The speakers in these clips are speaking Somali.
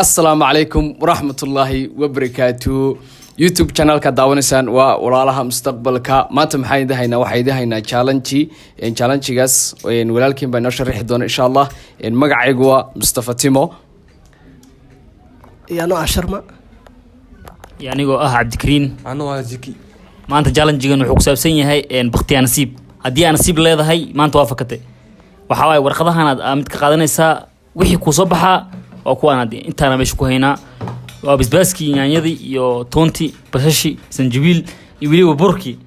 Asalaamu calaykum waraxmatullaahi wabarakaatu. YouTube channelka daawanaysaan waa Walaalaha Mustaqbalka. Maanta maxaan idin haynaa? Waxaa idin haynaa challenge. Challengegaas walaalkiin baa inoo sharaxi doona, insha Allah. Magacaygu waa Mustafa Timo. Iyo anoo ah Sharma. Iyo anigoo ah Cabdikariin. Anoo ah Ziki. Maanta challengegan wuxuu ku saabsan yahay baktiyaa nasiib. Haddii aa nasiib leedahay, maanta waa fakatay. Waxaa waaye warqadahan aad mid ka qaadanaysaa, wixii kuu soo baxaa waa kuwaan hadda intaana meesha ku haynaa. Waa basbaaskii, yaanyadii iyo toontii, basashii, sanjabiil iyo weliba burkii,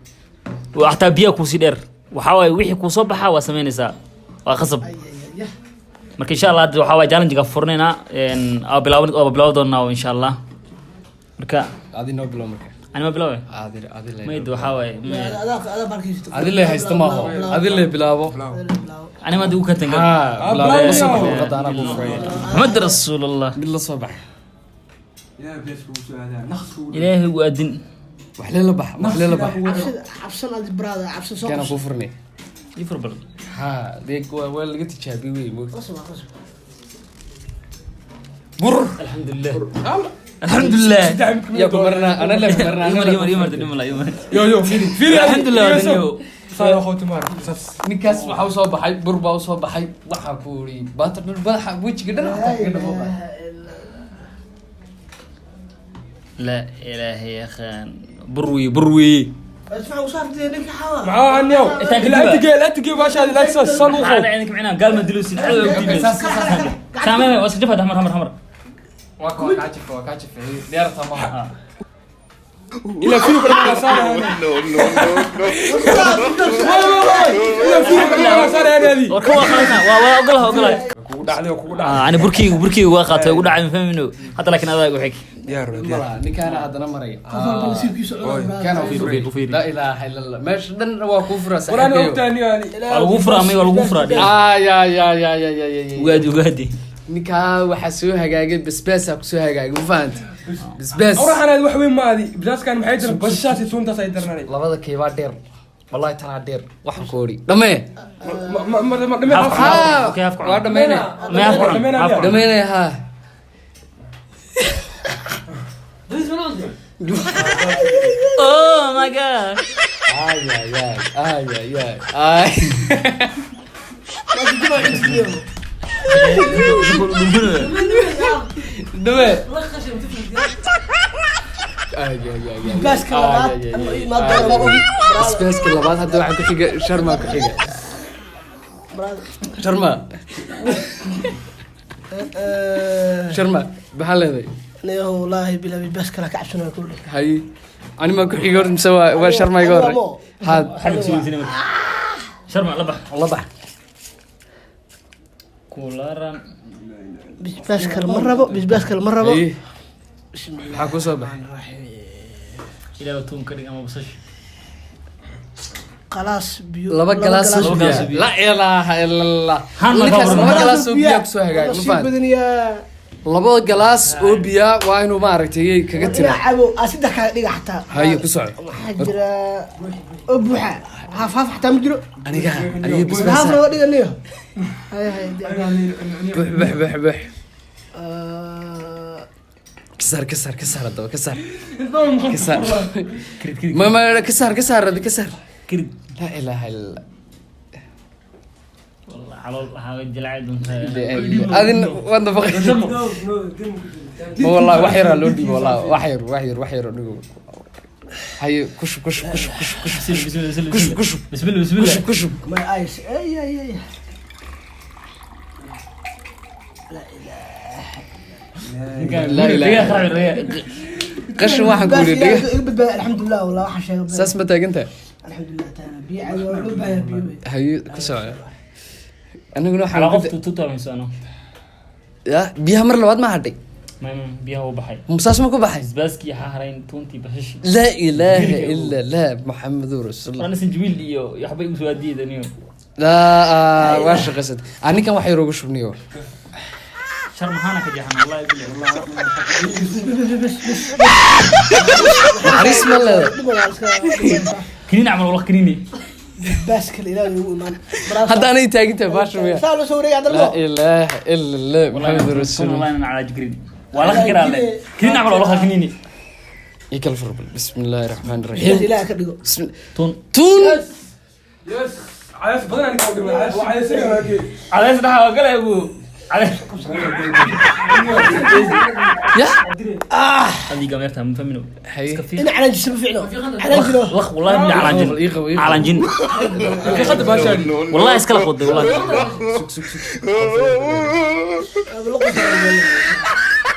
waa xataa biyaha kuusii dheer. Waxaa waaye wixii kuu soo baxaa waa samaynaysaa, waa qasab. Marka insha Allah hadda waxaa waaye challengega furnaynaa, aa bilaaban, waa bilaaban doonaa insha Allah. Marka Adi noo bilow marka. Ani ma bilaawe? Mayd waxaa waaye Adi le haysta maaho, adi le bilaabo. Ani ma ugu kantan. Ha bilaabo, la soo bax warqadda, anaa kuu furaya. Maxamed rasuulallah. Mid la soo bax. Ilaahay u aadin. Wax lee la bax, wax lee la bax. Cabsan adi brother, cabsan soo. Kana kuu furnay. Ii fur bal. Ha dee, waa laga tijaabiyey wey moogta. Qasab waa qasab. Bur. Alxamdulilah, alxamdulilah. Yaa ku marinaa? Ana le ku marinaa, ana le. Yumar, yumar, yumar, yumar. Yo yo, fiiri fiiri. Alxamdulilah, wadaniyo. Saan qooti maar sas. Ninkaas waxaa usoo baxay bur baa usoo baxay. Waxaa ku iri baata dhan, madaxa, wejiga dhan xataa kaga dhamoo. La ilaaha yaqaan, bur weye, bur weye. Maxaa aniyow? Intaa kadib ila atige, ila atige baasha, ila sas san u maxaa qow. dhacay idinka? Micnaha gaal ma dilusin, cadow diimen saamee waa iska jafad hamar hamar hamar. Waa ka, waa kaa jifa, waa kaa jifa, diyaarta maaha. Ila fiiri kala saan. No, no, no, no. Ila fiiri kala saan hadi. War ka waa qaadana, waa ogolaha, ogolaha. Kugu dhacday oo kugu dhacday. Ani burkeyga waa qaatay, ugu dhacay, ma fahmino hadda, laakiin adaa igu xig. Diyaar waa diyaar. Malaha ninkaana haddana maraya. Qof walba nasiibkiisa cunaa. Kana U fiiri, u fiiri. Laa ilaaha illa Allah, meesha dhan waa kuu furaa. Waraan saaxiibkayo. ogtaani ani. Waa lagu furaa, may waa lagu furaa dhe. Ay ay ay ay ay ay ay. Ugaadi, ugaadi. Ninkaa waxaa soo hagaagay basbaasaa kusoo hagaagay, ma fahanta? Basbaas. Awraxan aad wax weyn ma adi. Basaskan maxay tahay? Basashaas iyo tuuntaas ay darnanay. Labada keebaa dheer? Wallahi tanaa dheer. Waxaan ku odhi dhamee. Ma ma ma dhimay. Half. Ha. Okay, half. Waa dhameynaya. May half cun, half cun. Dhameynaya ha. Oh my God. Ay ay ay ay ay ay ay. Dhamee. Ay ay ay ay. Basbaaska labaad Ay, ay, ay, ama ay. imaad doona ma ogi. Basbaaska labaad hadda waxaa ku xiga Sharma, ku xiga Sharma. Sharma, maxaa leedahay? Niyahow, wallaahi bilaa basbaas kale ka cabsanaya kulli. Hay, ani maa ku xiga horta mise waa Sharma iga horey? Haad. Xagga soo weydiinay marka. Sharma la bax. La bax. Kularan. Basbaas kale ma rabo, basbaas kale ma rabo. Haye, maxaa ku soo baxay? Ilaahay tuun ka dhig ama basash. Qalaas biyo. Laba galaas oo Laba biya. galaas oo biyo. La ilaaha ila Allah. Han ma Ninkaas ka laba waran. galaas oo biya kusoo hagaagay, ma nasiib fahanti? badaniyaa. Laba galaas oo biya waa inuu maaragtay kaga tira. Inaa cabo aa saddex kaaga dhiga xataa. Haye, ku soco. Waxaa jira oo buuxa, haaf haaf xataa ma jiro. Aniga haaf basbaas naga dhiga niyo. Hay hay. Bux bux bux bux. Ah, Ka saar, ka saar, ka saar haddaba, ka saar, ka saar. Ma ka saar, ka saar hada, ka saar. Kirid. Laa ilaaha illa Allah. Wallah calool waxaa way dilacay doontaa. Adin waad nafaqay ma? Wallahi wax yaraa loo dhiibo, wallahi wax yar, wax yar, wax yar oo dhigo. Haye, kushub, kushub, kushub, kushub, kushub. Bismillah, bismillah. Kushub, kushub. Bismillah, bismillah. Kushub, kushub. My eyes, ay ay ay. Laa ilaaha. Dhagaa qaraac, dhagaa. Qashin waxaan ku yidhi Basbaas dhiga. iga badbaada, alxamdulilah. Wallah waxaan sheegay. Saas ma taagantahay? Alxamdulilah, taana biyo caadi waa loo baahan biyo wey. Haye, ku soco. Aniguna waxaan Calaa ku qof tuutuuta mayso ano. Ya biyaha mar labaad ma hadhay? May biyaha u baxay. Saas ma ku baxay? Basbaaskii waxaa harayn tuuntii, basashii. Laa ilaaha illa lah, Maxamedu rasuulullah. Warana sanjabiil iyo waxba igu soo aadiyay niyo. Laa, waa shaqaysat. Aninkan wax yar ugu shubniyo. Shar maxaana ka jeexan, wallahi billahi. Naxariis ma leedahay? Dhib waa iska Kiniin camal, wallah kiniini. basbaas kale ilaahay ugu imaan. Hadda anay taagan tahay baasha miya? Saa loo soo wareegay hadda. Laa ilaaha illa lah, Wallahi Maxamedu rasuulullah. wallahi inaan calaaj garin. Waa la karaa le. Kiniin camal oo la kiniini. Ii kala fur bal. Bismi illaahi raxmaani Biyaha raxiim. Ilaaha ka dhigo. Tun. Tuun. Yes, cadays badan aan ka dhimay, cadays waa kii. Cadays dhaxa waa galay buu. Cadays. Ya. Adiga meerta ma fahmino. Haye. Iska fiiq. In calaanjiso ma fiicno. Calaanjino. Laq wallahi min calanjin. Ii qabo, ii qabo. Calanjin. Hadda baashaan. Wallahi iska laqwaday wallahi. Sug, sug, sug.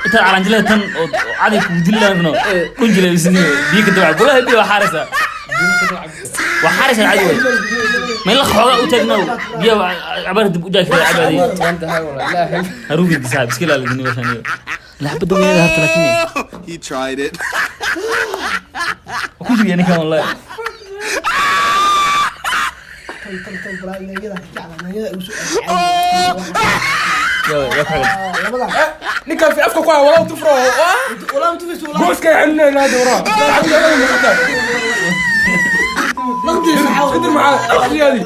Inta calanjilada tan oo cadi kugu dilaano kunjila isniyo biyo ka dawac golaha biyo waa xaaraysaa, waa xaaraysaa cadi way ma in la xoogaa u taagnow biyo cabaar dib u jaaki cabaadi. Waan tahay walaa ilaahay. Harugi saaxib, iska ilaali dini meeshaan iyo laxbada weynada harta, laakiin He tried it. Waa ku jiriya ninkan wallahi. Tan tan tan balaa yaanyada ka jeclaa, yaanyada igu soo yaa yaa ku xigan. Labadan. Ninkaan fi afka ku haya walaa tufro. Walaa ma tufayso walaa. Gooska cunna ilaa dawra. Laqdi saxaw. Idir maxaa aqliyaadi.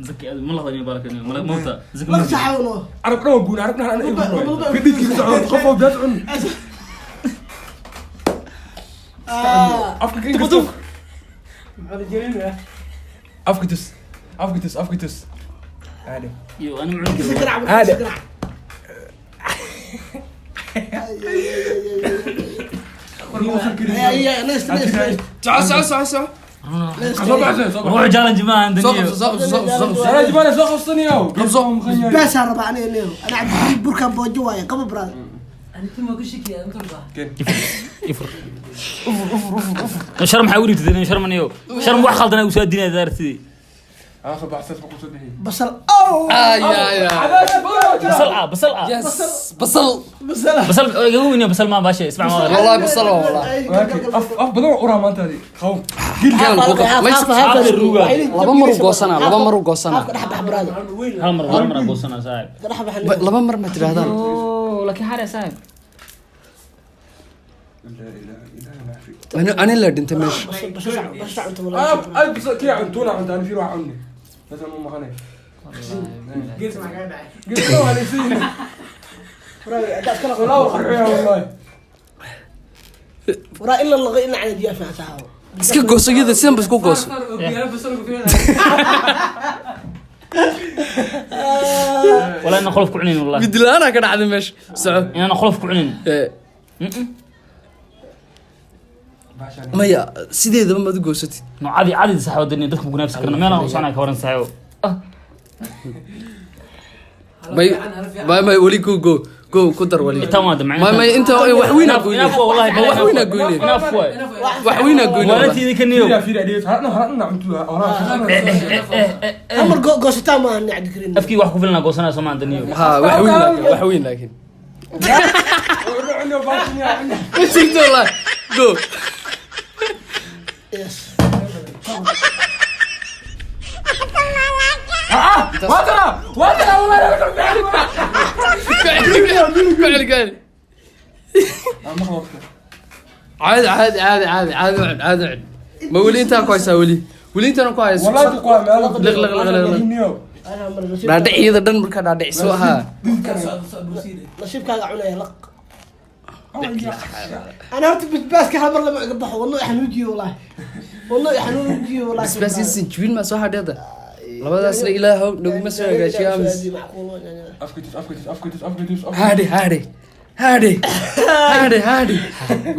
Zaki ma lahadin baraka ma mawta zaki. Laqdi saxaw no. Arab dhan waa guun, arab dhan ana fididkii socdo qof oo biyaas cun. Afka ka inkastoo afka tus, afka tus, afka tus caadi. Iyo ani mucun. Caadi. Soco, soco, soco, soco. Soo baxsay, soo baxsay. Ruux challenge ma aan Soo daniyo. qabso, soo qabso, soo qabso, soo qabso. Anaa jibaana soo qabsanayo. Qabso. Basbaasaa rabaa aniga neew. Ana Cabdikariim burkan boojo waaye qaba brother. Ifur sharm maxaa u dhibtay sharmaniyo sharm wax khaldan ay u soo dinaa daartidii. Anaa soo baxsay, soo qabsanayo. Basal. Oh. Ay ay ay. Cadays badan oo jira. Basal ah, basal ah. Yes, basal. Basal. Basal iga weyn, basal ma baashe ismac ma. Wallahi basal waa wallahi. Af af badan oo uraa maanta hadi qaw. Galan ku qab. Laba mar u goosanaa, laba mar u goosanaa. Afka dhex bax brother. Hal mar, hal mar goosana saaxib. Dhex bax. Laba mar ma tidhaahdaan. Oo laakiin xare saaxib. Ani ani la dhintay meesha. Basal basal cunto walaa. Aad bas kii cuntuuna cunta ani fiir waa cunni bas ma maqanay gees waa laysiin. Brother, haddaad iska laqdo. Walaa qarxiya wallahi. Waraa ila laqa ina calaanjiyaa fiican saxaw. Iska gooso iyada, sidan ba isku gooso. Walaa inaan qolof ku cunin wallahi. Mid la-aanaa ka dhacday meesha. Soco. Inaan qolof ku cunin. Eh, maya, sideedaba maad u goosatid. No cadi cadi saaxib dani dadku gunaafsi karna meelaan u soconaa ka waran saaxib. May may may, weli go go go, ku dar weli. Intaan waa damcay. May may, inta wax weynaa goyne. Inaaf wallahi. Ma wax weynaa goyne. Inaaf waay. Wax weynaa goyne wallahi. Waalantiida ka niyow. fiir fiir adhiis haradna haradna cuntu walaa. Amar goosataa maaha nin Cabdikariim. Afkii wax ku filnaa goosanaa Soomaan daniyo. Ha, wax weyn laakiin, wax weyn laakiin ma jirto wallahi. Go. Yes. Waatana waatana wallahi. Ku celi, ku celi. Caadi caadi caadi caadi caadi ucun, caadi ucun. Ma weli intaan ku haysaa? Weli weli intaan ku haysaa. Wallahi ku meel. Liq, liq, liq, liq, liq. Ana mar nasiib. Dhaadhiciyada dhan markaa dhaadhiciso ahaa. Nasiibkaaga cunaya laq. Ana horta basbaaska hal mar lama iga baxo, wadno xanuujiyo wallahi. Wadno xanuujiyo wallahi. Basbaas iyo sinjibiil maa soo hadhay hadda labadaasna ilaahow naguma soo hagaajiyo amis. Afka tus, afka tus, afka tus, afka tus. Haadhi haadhi haadhi haadhi haadhi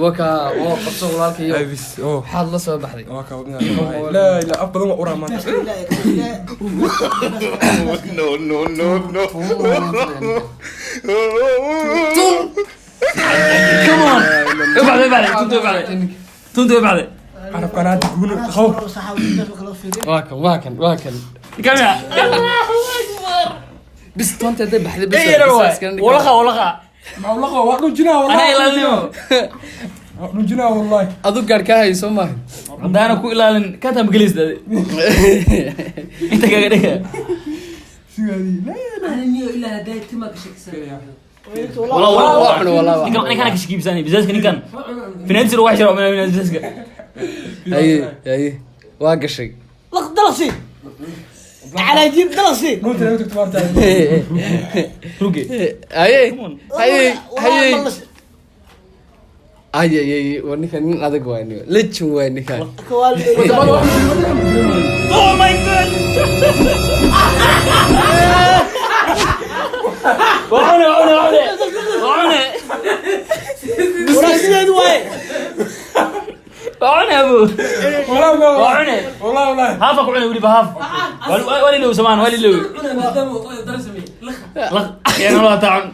waka oo qabso walaalkayo. Bis oo. Maxaad la soo baxday? Waa ka laa ilaa af badan waa uraa maanta. No, no, no, no. Come on, ibacday ibacday tunta ibacday tunta ibacday. Carabkaan hadda guuna qaw. Waa kan, waa kan, waa kan. Kamia. Bis toonta hadday baxday bis. Ey waay walaqa walaqa. Mawlaqa waa dhunjinaa wallahi. Anaa ilaalinayo. Waa dhunjinaa wallahi. Adu gaar kaa hayso maaha. Haddaana ku ilaalin kantaa magelaysa inta kaga dhiga. Sigaadii laa. Wala wala. Waa cuno wallah, waa ninkan cuno. Ninkan ka shakiibsanay bisaaska ninkan finansir wax jiro mana bisaaska. Haye haye, waa gashay. Laq dalasi. Calaajib dalasi. قلت لك تكتب. Ruge. Haye. Come on. Haye haye. Wallahi. Ay ay ay, waa ninkan nin adag waa nin legend waa ninkan. Oh my God. Waa cune, waa cune, waa cune. Waa cune. Waraasideedu waaye. Waa cune, abu. والله Waa والله cune. والله والله. Haafa ku cune weliba haaf. Waa lilow samaan, waa lilow. Laq. Yaa nolol hataa cun.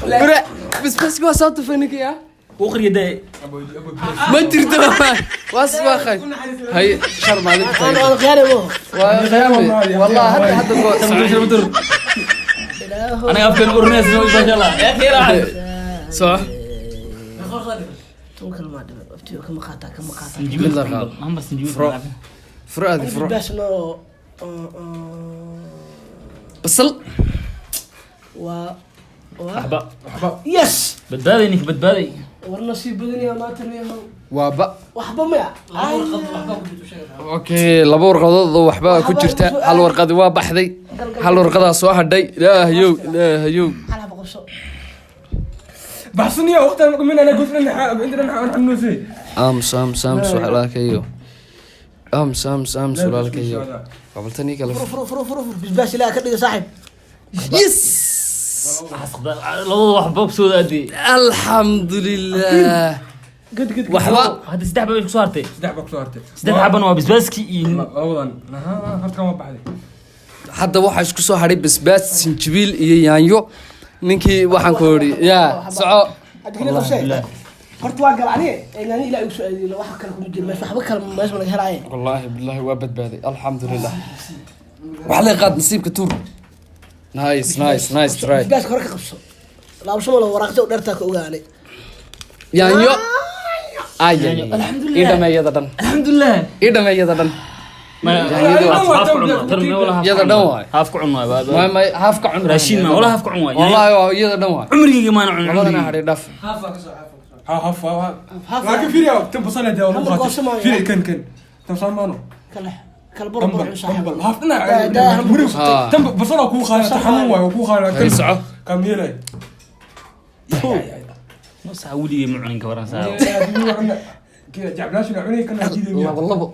Bure basbaaska waa soo tufay ninka yaa. Wuu qariya dee. Ma jirto, waas waa khay. Haye shar maalinta. Aan aan khiyaari mo. Waa khiyaamay wallah hadda hadda go. Sharmadur, sharmadur. Aniga afkan urinaysa, masha Allah. Yaa khayr. Soo. Toban kale maa dhiman. Abtiyo kama qaataa, kama qaataa. Sinjibiil. Mid la qaado. Hambar sinjibiil. Furo. Furo aadi furo. Basbaas no. Basal. Waa waa. Waxba. Yes. Badbaaday ninka, badbaaday. War nasiib badan yaa maanta niyahow. Waa ba. Waxba maya. Okay, laba warqadood oo waxba ku jirta, hal warqadi waa baxday, hal warqadaa soo hadhay. Ilaahayow, ilaahayow. Hal haba qabso. بحصني وقتها من انا قلت لنا عندنا نحن. Aamus aamus aamus walaalkayo, aamus aamus aamus walaalkayo, qabaltanii kale. Furo furo furo furo furo. Basbaas ilaa ka dhiga saaxiib. Yes. Labada waxba ku soo aadiyay. Alxamdulilah. Gad gad. Waxba. Hadda saddex baa ku soo hartay. saddex baa kusoo hartay. Saddex xabana waa basbaaskii iyo labadan horta kama baxday. Hadda waxaa isku soo hadhay basbaas, sinjibiil iyo yaanyo. Ninkii waxaan ku idhi yaa soco. Hadda kale qabsay. Horta waa gal aniga yaanyo ilaa igu soo aadiyo, wax kale kuma jiro meesha, waxba kale meesha ma laga helaaye. Wallaahi billahi waa badbaaday, alxamdulilah. Wax lay qaad nasiibka tuur. Nice nice nice try. Basbaaska hore ka qabso. Laabsho malo waraaqta u dheertaa ka ogaanay. Yaanyo ay. Alxamdulilah. Ii dhameeyada dhan. Alxamdulilah. Ii dhameeyada dhan. Iyada dhan waay. Haaf ku cun waay. May may, haaf ka cun. Raashin ma wala haaf ku cun waay. Wallahi waa iyada dhan waay. Cumrigayga maana cun. Labadana Cumrigayga. hadhay dhaf. ها هف ها، لكن فيري تم بصلة ده والله. هم قوسما. فيري كان كان تم سامانو. Kala kala baro baro. تنبل. Saaxiib. تنبل هاف انا. ده هم. ها. تم بصلة كو خالة تحمم واي كو خالة. Hay soco. كم يلي. Nus weligay ma cunin, kabaran saa. جعبناش نعوني كنا جديد. Labo labo.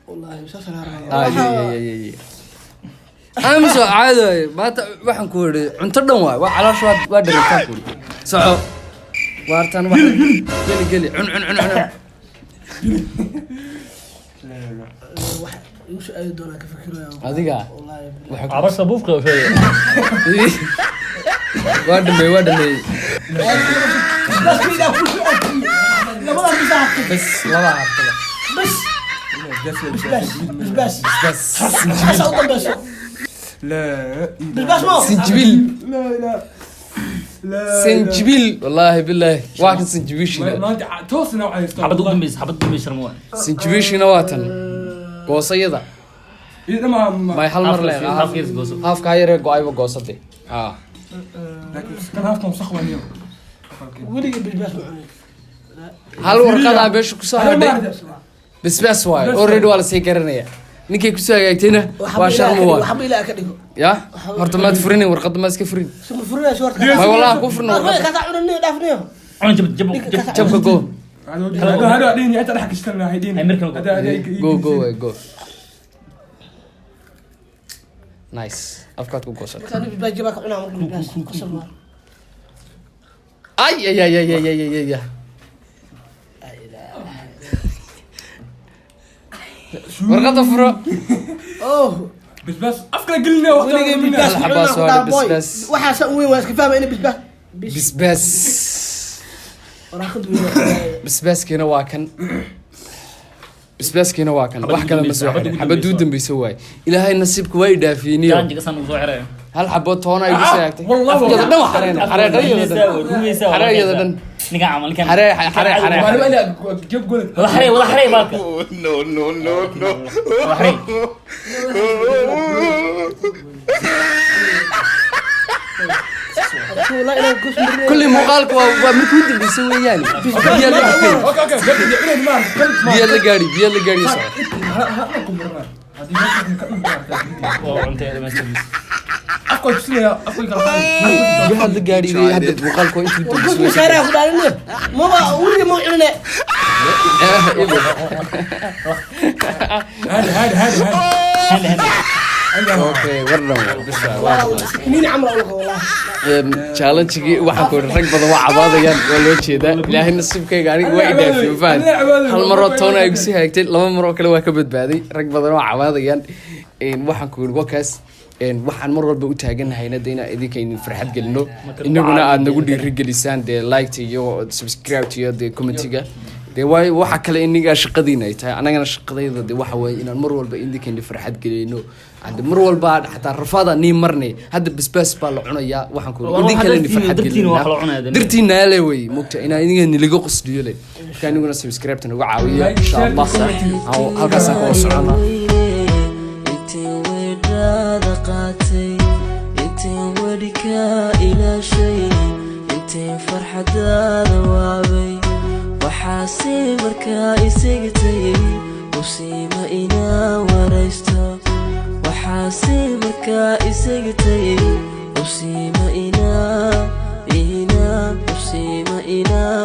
Wallahi saas la rabaa. Ay ay ay ay, aamus waa caadi waaye. Maanta waxaan ku idhi cunto dhan waay, waa caloosha waa waa dharitaan ku idhi soco waartan wax geli geli cun cun cun cun. Wax igu soo aadi doonaa ka fikiraya. Adiga. Wallahi. Waxa Carabta buufka sheegay. Waa dhameey, waa dhameey. Basbaaska ilaa ku soo aadiyo. Labadan bisa hartay. Bas laba hartada. Bas. Basbaas basbaas. Bas. Xasa u dambeyso. لا. Basbaas mo. Sinjibiil. لا لا لا. Sinjibiil, wallaahi billahi waa kan sinjibiishina. ما انت توصل نوع. Xabad u dambaysa, xabad u dambaysa sharmo waay. Sinjibiishina waa tan goosayada. اذا ما May hal mar leen. Haafkiis gooso. Haafkaa yaree go-ayba goosade. Ah. لكن كان هافكم صخوه اليوم. Weligay basbaas ma cunin. Hal warqadaa meesha kusoo hadhay, basbaas waayo, already waa lasii garanaya ninkay kusoo hagaagtayna waa sharmo waay. Waxba ilaa ka dhigo. Ya horta maad furinin warqadda, maad iska furin. Suma furinayso horta. May wallahi ku furna warqadda. Kaasa cunaniyo dhaafniyo. Cun jab jab jab. Jabka go. هذا هذا ديني انت راح تشتغل هاي ديني. أمريكا. هذا Go go waay, go. Nice, afkaad ku goosatay. Marka basbaas jabaa ka cunaa marka basbaas qasab waa. Ay ay ay ay ay ay ay ay, warqadda furo. Oh. بس بس افكر قلنا وقت. Weligay basbaas ma Xabaa cunin. soo hadhay, basbaas. Waxaasa u weyn waa iska fahmay inay basbaas. Basbaas. Waraaqad weyn waa. Basbaaskiina waa kan, basbaaskiina waa kan. Wax kale ma soo Xabadda xidhin ugu xabaduu dambaysa. Dambaysa waaye, ilaahay nasiibka waa i dhaafiyeniyo. Jaanjiga san u soo xiray. Hal xabo toona igu soo hagaagtay. Wallah. Afkeeda dhan waa xareen, xareedhayada dhan. Xareeyada dhan. Ninka camal ninkan. Xaree xaree xaree. انا انا جيب قلت. Wada xaree, wada xaree baalka. No, no, no, no. Wada xaree. Wallahi inaan goos marinay. Kulli muuqaalku waa markii u dambeysay weeyaan. Biyaa la gaari. Okay, gabadha ma Biyaa la gaari, biyaa la gaari soo. Waa cuntay dhamaystirkiisa. Afka tusinaya, afka kala qaadi. Biyaha la gaari hadda, muuqaalku waa intii u Goos dambeysay. masaaraa ku dhaalinay. Maba weliga ma cunine. هادي هادي هادي هادي. Okay, wardan bis waa. Kiniini camal u laqa wallahi. Challenge-gii waxaan ku rag badan waa cabaadayaan, waa loo jeedaa. Ilaahay nasiibkayga aniga waa idhaafiyo, fahad. Hal maroo toona ay igu sii hagaagtay, laba maroo kale waa ka badbaaday. Rag badan waa cabaadayaan. Waxaan ku yidhi wakaas waxaan mar walba u taaganahayna de inaan idinka idin farxad gelino, inaguna aad nagu dhiirigelisaan dee like iyo subscribe iyo dee commentiga. Dee waayo waxa kale inigaa shaqadiina ay tahay, annagana shaqadayda de waxa waaye inaan mar walba idinka idin farxad gelino. Hadda mar walba xataa rafaada nii marnay, hadda basbaas baa la cunayaa. Waxaan ku Waa idin kale idin farxad dartiina wax la gelinaa cunaya dee. Dartiina ale wey mogta inaan idinka nilaga qosliyo le. Marka iniguna subscribe-ta nagu caawiya, insha Allah. Halkaasaan ka wada soconaa. Intiin weedhaada qaatay, intiin wedhi ka ilaashay, intiin farxadaada waabay, waxaase markaa isegtay musiima inaa waraysto. Waxaase markaa isegtay musiima inaa musiima inaa.